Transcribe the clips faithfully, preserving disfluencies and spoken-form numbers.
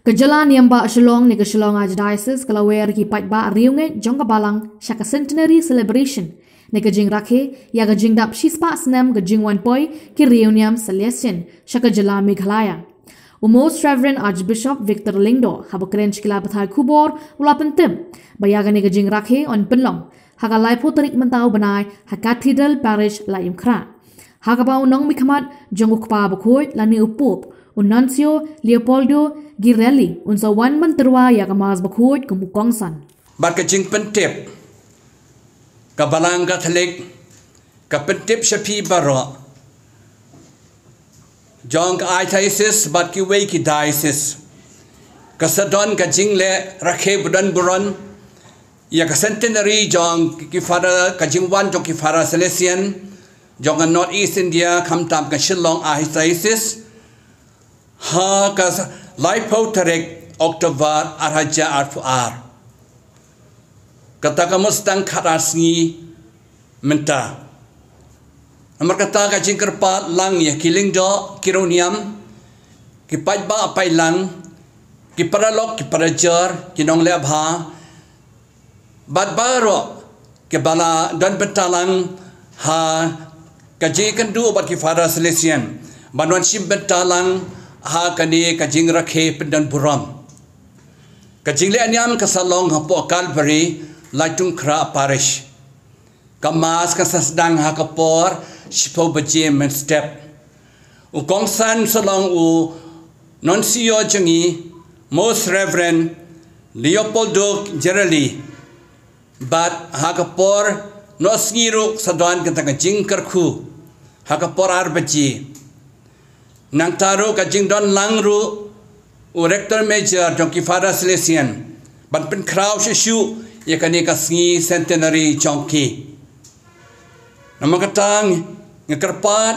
Ka jylla niam ba Shillong ne ka Shillong Archdiocese ka la wer ki paidbah riewngeit jong ka balang sha ka centenary celebration ne ka jingrakhe ïa ka jingdap shispah snem ka jingwan poi ki riewniam Salesian sha ka jylla Meghalaya. U Most Reverend Archbishop Victor Lyngdoh haba kren sha ki lad pathai khubor u la pyntip ba ïa kane ka jingrakhe yn pynlong ha ka laiphew tarik mynta u bnai ha Cathedral Parish Laitumkhrah, ha kaba u nongmihkhmat jong u Kpa Bakhuid lane u Pope, u Nuncio Leopoldo Girelli, un sa wan ban tyrwa ïa ka Mass Bakhuid kum u kongsan. Bad ka jingpyntip, ka Balang Katholik ka pyntip sha phi baroh jong ka Archdiocese bad kiwei ki diocese, ka sa don ka jingleh rakhe ba don burom ïa ka centenary jong ki Father, ka jingwan jong ki Father Salesian jong ka North East India, khamtam ka Shillong Archdiocese, ha ka laiphew tarik October ar hajar arphew ar. Kata ka mut sdang khatar sngi mynta. Namar kata ka jingkyrpad lang ïa ki lyngdoh ki riewniam, ki paidbah paidlang, ki paralok ki parajor, ki nongleh bha, bad baroh kiba la don bynta lang ha ka jingïakynduh bad ki Father Salesian ban wan shim bynta lang ha kane ka jingrakhe pyndon burom. Ka jingleh niam ka sa long hapoh Calvary, Laitumkhrah Parish. Ka Mass ka sa sdang ha ka por shiphew baje mynstep. U kongsan sa long u Nuncio jong ngi, Most Reverend Leopoldo Girelli. Bad ha ka por noh sngi ruh sa don kata ka jingkyrkhu ha ka por ar baje. Nangta ruh ka jingdon lang ruh u Rector Major jong ki Father Salesian ban pynkhraw shuh shuh ïa kane ka sngi centenary jong ki. Namar kata nga kyrpad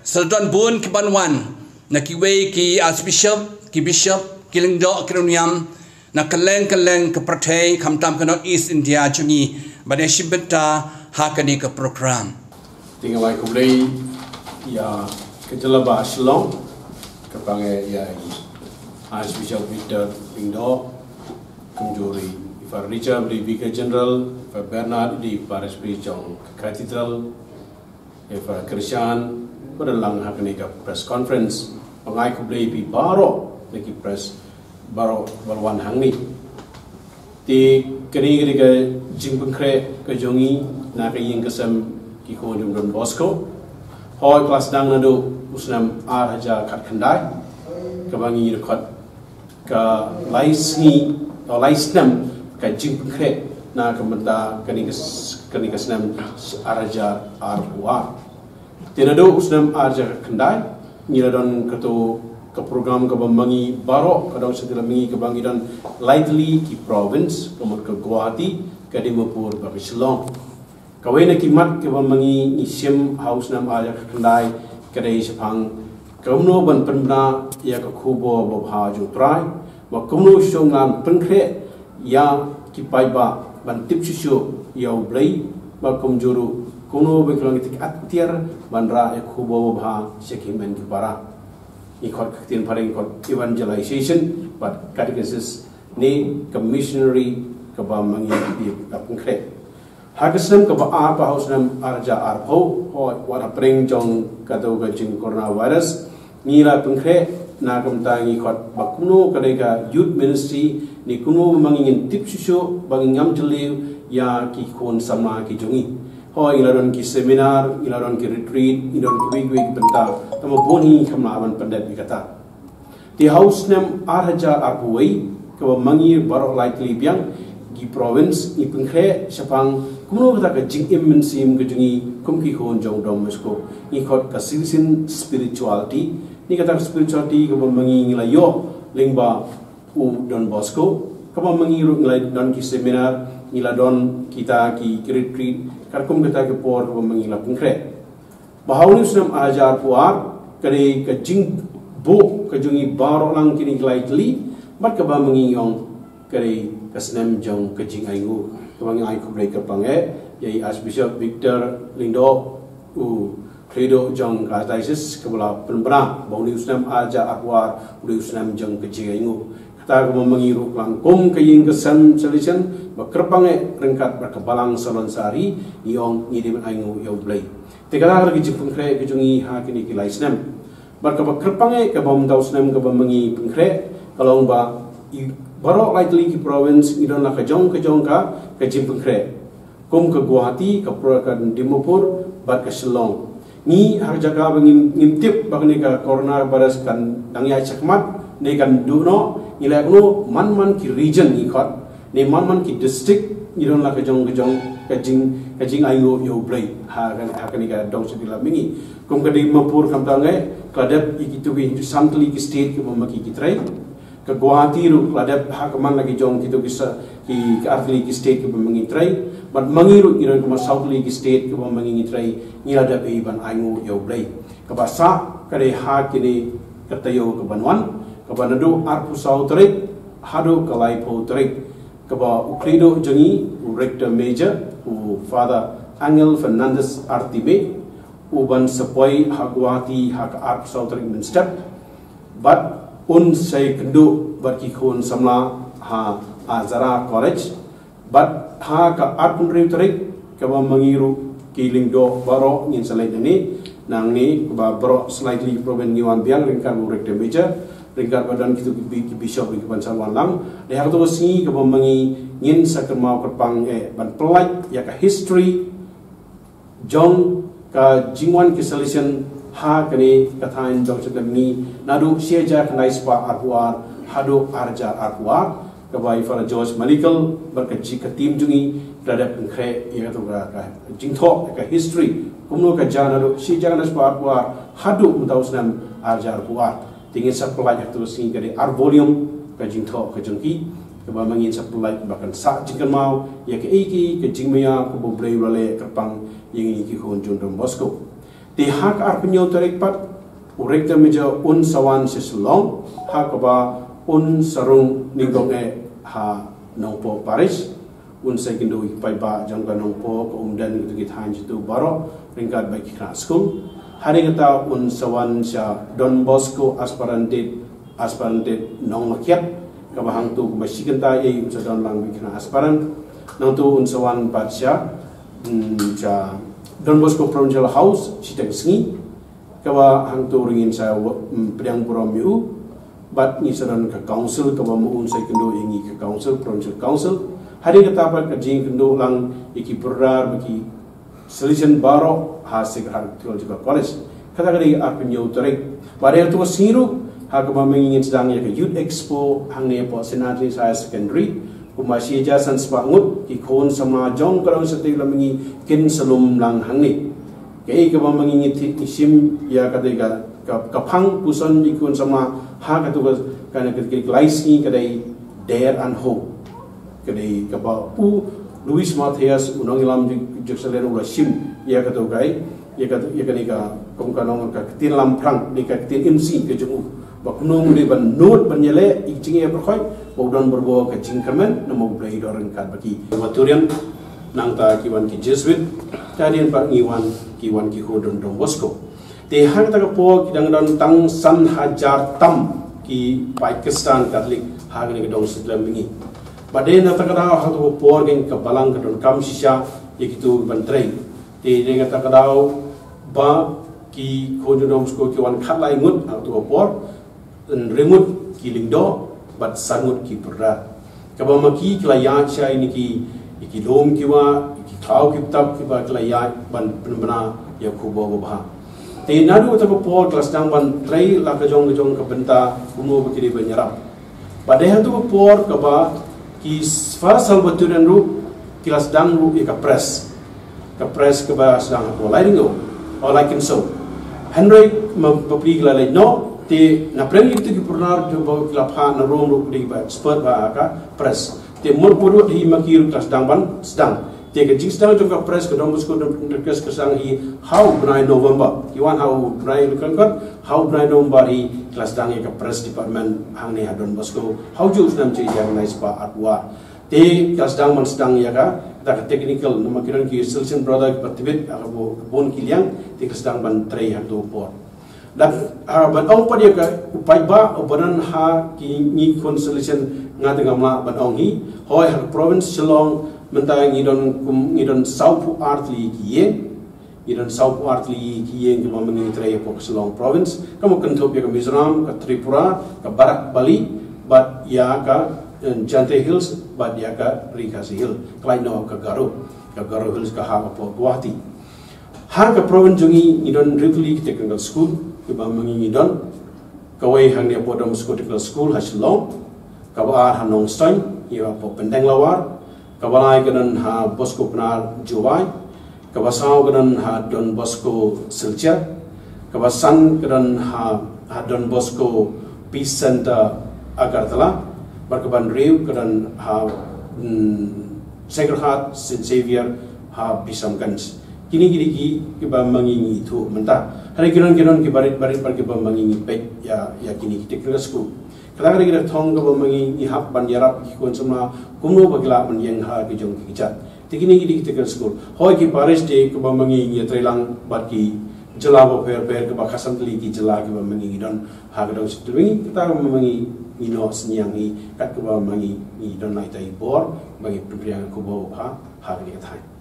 sa don bun ki ban wan na kiwei ki Archbishop, ki Bishop, ki lyngdoh ki riewniam na kylleng kylleng ka pyrthei, khamtam ka North East India jong ngi, ban ïashim bynta ha kane ka program. Te nga ai khublei ïa ka jylla ba Shillong, kyrpang ïa i Archbishop Victor Lyngdoh, kumjuh ruh i Father Richard, i Vicar General, i Father Bernard, i Parish Priest jong ka Cathedral, i Father Christian, ba don lang ha kane ka press conference. Nga ai khublei ïa phi baroh na ki press baroh ba la wan hangne. Te kane ka dei ka jingpynkhreh ka jong ngi na ka ïing ka sem ki khun jong Don Bosco. Hooid, ka la sdang naduh u snem ar hajar khatkhyndai, kaba ngi la khot ka lai sngi, o, lai snem ka jingpynkhreh na ka bynta kane ka s-, kane ka snem ar hajar arphew ar. Te naduh u snem ar hajar khatkhyndai ngi la don kato ka program kaba ma ngi baroh, ka dong shatei la ma ngi, kaba ngi don lai tylli ki province, ka mut ka Guwahati, ka Dimapur bad ka Shillong. Kawei na ki mat kaba ma ngi ngi shim ha u snem ar hajar khatkhyndai ka dei shaphang kumno ban pynbna ïa ka khubor babha jong U Trai, bad kumno shuh ngan pynkhreh ïa ki paidbah ban tip shuh shuh ïa U Blei, bad kumjuh ruh kumno ba ki long ki atiar ban rah ïa ka khubor babha sha ki hynmen ki para. Ngi khot ka ktien phareng, ngi khot evangelization bad catechesis ne ka missionary kaba ma ngi la pynkhreh. Ha ka snem kaba ar, ha u snem ar hajar arphew, hooid, wat hapdeng jong kato ka jing coronavirus, ngi la pynkhreh na ka bynta, ngi khot ba kumno ka dei ka youth ministry, ne kumno ba ma ngi ngin tip shuh shuh, ba ngin ngam jylliew ïa ki khun samla ki jong ngi. Hooid, ngi la don ki seminar, ngi la don ki retreat, ngi don kiwei kiwei ki bynta, tangba bun hi ngim lah ban pyndep ïa kata. Te ha u snem ar hajar arphew wei, kaba ma ngi baroh lai tylli biang ki province ngi pynkhreh shaphang kumno kata ka jingim mynsiem ka jong ngi kum ki khun jong Don Bosco. Ngi khot ka Salesian spirituality. Ne kata ka spirituality kaba ma ngi ngi la ïoh lyngba u Don Bosco. Kaba ma ngi ruh ngi la don ki seminar, ngi la don kita ki retreat, katkum kata ka por kaba ma ngi la pynkhreh. Bad ha une u snem ar hajar arphew ar, ka dei ka jingbuh ka jong ngi baroh lang kine ki lai tylli, bad kaba ma ngi ong ka dei ka snem jong ka jingainguh. Kaba ngi ai khublei kyrpang eh ïa i Archbishop Victor Lyngdoh, u khlieh duh jong ka diocese, kaba la pynbna ba une u snem ar hajar arphew ar u dei u snem jong ka jingainguh. Ta ka ba ma ngi ruh klang kum ka ïing ka sem Salesian ba kyrpang eh ryngkat bad ka balang Salonsari, ngi ong ngi dei ban ainguh ïa U Blei. Te ka la ka jingpynkhreh ka jong ngi ha kine ki lai snem. Bad ka ba kyrpang eh ka ba mynta u snem ka ba ma ngi pynkhreh ka long ba i baroh lai tylli ki province ngi don la ka jong ka jong ka ka jingpynkhreh. Kum ka Guwahati, ka Pro ka Dimapur bad ka Shillong. Ngi ha ka jaka ba ngim ngim tip ba kane ka coronavirus kan dang ïaid shakhmat ne kan duh noh, ngi leh kumno man man ki region ngi khot ne man man ki district ngi don la ka jong ka jong ka jing ka jingainguh ïa U Blei ha ka ha kane ka dong sha ki la mingi. Kum ka Dimapur khamtam ngai ka la dep ïa kitu ki san tylli ki state ki ba ma ki ki trei. Ka Guwahati ruh la dep ha ka man la ki jong kitu ki sa ki ka ar tylli ki state ki ba ma ngi trei. Bad ma ngi ruh ngi don kumba saw tylli ki state ki ba ma ngi ngi trei, ngi la dep ïa ban ainguh ïa U Blei. Ka ba sah ka dei ha kine ka taïew ka ban wan, ka ba naduh arphew saw tarik haduh ka laiphew tarik, ka ba u khlieh duh jong ngi, u Rector Major, u Father Angel Fernandez Artime, u ban sa poi ha Guwahati ha ka arphew saw tarik mynstep. Bad un sa ïakynduh bad ki khun samla ha Azara College. Bad ha ka arphew hynriew tarik ka ba ma ngi ruh ki lyngdoh baroh ngin sa leit nangne. Nangne ka ba baroh slightly proben ngi wan biang ryngkat u Rector Major, ryngkat ba don kitu ki bi- ki bishop ki ban sa wan lang. Dei ha kato ka sngi ka ba ma ngi ngin sa kynmaw kyrpang eh ban pyllait ïa ka history jong ka jingwan ki Salesian ha kane ka thaiñ Dong Syiemlieh Mihngi naduh shi hajar khyndai spah arphew ar haduh ar hajar arphew ar, ka ba i Father George Malikel bad ka ji- ka team jong ngi ka la dep pynkhreh ïa kato ka, ka jingthoh ka history kumno ka jia naduh shi hajar khyndai spah arphew ar haduh mynta u snem ar hajar arphew ar. Te ngin sa pyllait ha kato ka sngi, ka dei ar volume ka jingthoh ka jong ki, ka ba ma ngin sa pyllait ba kan sah jingkynmaw ïa kaei kaei ka jingmaïa ka ba U Blei u la leh kyrpang ïa ngi ki khun jong Don Bosco. Te ha ka arphew hynñiew tarik pat u Rector Major un sa wan sha Shillong ha ka ba un sa rung nyngkong eh ha Nongpoh Parish. Un sa ïakynduh ïa ki paidbah jong ka Nongpoh, ka Umden, kitu ki thaiñ kitu baroh ryngkat bad ki khynnah skul. Hadien kata un sa wan sha Don Bosco Aspirant, Aspirant Nonglakhia, ka ba hangto kumba shi kynta ei un sa don lang bad ki khynnah aspirant. Nangto un sa wan pat sha, mm, sha Don Bosco Provincial House shiteng sngi. Ka ba hangto ruh ngin sa wa- mm, pdiang burom ïa u. Bad ngi sa don ka council ka ba ma un sa ïakynduh ïa ngi, ka council, provincial council. Hadien kata pat ka jingkynduh lang ïa ki briew bad ki Salesian baroh ha Sacred Heart Theological College. Kata ka dei arphew hynñiew tarik. Bad ha kato ka sngi ruh ha ka ba ma ngi ngin sdang ïa ka Youth Expo hangne hapoh Saint Anthony's Higher Secondary. Kumba shi hajar san spah ngut ki khun samla jong ka Dong Syiemlieh Mihngi kin sa lum lang hangne. Kaei ka ba ma ngi ngi thik ngi shim ïa ka dei ka, ka, ka phang puson ïa ki khun samla ha kato ka, ka, ka, ka, ka lai sngi ka dei Dare and Hope. Ka dei ka ba u Louis Matthias u nongïalam jong, jong Salesian u la shim ïa kato ka, ïa ka, ïa ka dei ka, kum ka nong ka ktien lamphrang, dei ka ktien M C ka jong u. Ba kumno ngi dei ban nud ban ïaleh ïa ki jingeh pyrkhat, ba u don bor bor ka jingkyrmen, namar U Blei u don ryngkat bad ki. Salvatorian, nangta ki wan ki Jesuit, hadien pat ngi wan ki wan ki khun Don Bosco. Te ha kata ka por ki dang don tang san hajar tam ki paid Khristan Katholik ha kane ka Dong Syiemlieh Mihngi. Bad dei na kata ka daw ha kata ka por kane ka balang ka donkam shisha ïa kitu ban trei. Te dei na kata ka daw ba ki khun jong Don Bosco ki wan khatlai ngut ha kata ka por. Hynriew ngut ki lyngdoh bad san ngut ki pyrdat. Ka ba ma ki ki la ïaid sha ïa ki, ïa ki lum ki wah, ïa ki thaw ki btap ki ba ki la ïaid ban pynbna ïa ka khubor babha. Te naduh kata ka por ki la sdang ban trei la ka jong ka jong ka bynta kumno ba ki dei ban ïarap. Bad dei ha kata ka por ka ba ki First Salvatorian ruh ki la sdang ruh ïa ka press. Ka press ka ba sdang hapoh Laitringo, oh, Laitkynsho. Hynrei ma bapli ka la leit noh, te na pdeng ïa kitu ki pyrnar jong ba ki la phah na Rome ruh ki dei ba expert ba ka press. Te mut mut hi ma ki ruh ka sdang ban sdang. Te ka jingsdang jong ka press ka Don Bosco Don Bosco ka sdang hi ha u bnai November. Ki wan ha u bnai November, ha u bnai November hi ka la sdang ïa ka press department hangne ha Don Bosco. Ha u juh u snem shi hajar khyndai spah arphew ar. Te ka sdang ban sdang ïa ka, kata ka technical, namar ki don ki Salesian brother ki ba tbit, ha ka bu-, bun ki liang, te ka sdang ban trei ha kato ka por. Dak ha ban ong pat ïa ka u paidbah u ba don ha ki ngi consolation nga te ngam lah ban ong hi. Hoi ha ka province Shillong mynta ngi don kum ngi don saw phew ar tylli ki ïing. Ngi don saw phew ar tylli ki ïing kiba ma ngi trei hapoh ka Shillong province. Ka mut kynthup ïa ka Mizoram, ka Tripura, ka Barak Valley bad ïa ka eh, Jaintia Hills bad ïa ka Ri Khasi Hills. Ka lait noh ka Garo, ka Garo Hills ka hap hapoh Guwahati. Ha ka province jong ngi ngi don hynriew tylli ki technical school kiba ma ngi ngi don. Kawei hangne hapoh Don Bosco Technical School ha Shillong, kaba ar ha Nongstoiñ, ïa hapoh Pyndenglawar, kaba lai ka don ha Bosco Pnar Jowai, kaba saw ka don ha Don Bosco Silchar, kaba san ka don ha, ha Don Bosco Peace Centre Agartala, bad kaba hynriew ka don ha mm, Sacred Heart Saint Xavier ha Bisamganj. Kine ki dei ki kiba ma ngi ngi ithuh mynta. Hynrei ki don ki don ki barit barit bad kiba ma ngi ngi peit ïa ïa kine ki technical school. Kata ka dei ka thong kaba ma ngi ngi hap ban ïarap ki khun samla kumno ba ki lah ban ïeng ha ki jong ki kjat. Te kine ki dei ki technical school. Hoi ki parish te kaba ma ngi ngi ïatreilang bad ki jylla bapher bapher kaba khatsan tylli ki jylla kiba ma ngi ngi don ha ka dong sha tylli. Kata kaba ma ngi ngi noh synñiang hi kat kaba ma ngi ngi don lai tai bor ba ngi pynpriang kaba ha ha kane ka thaiñ.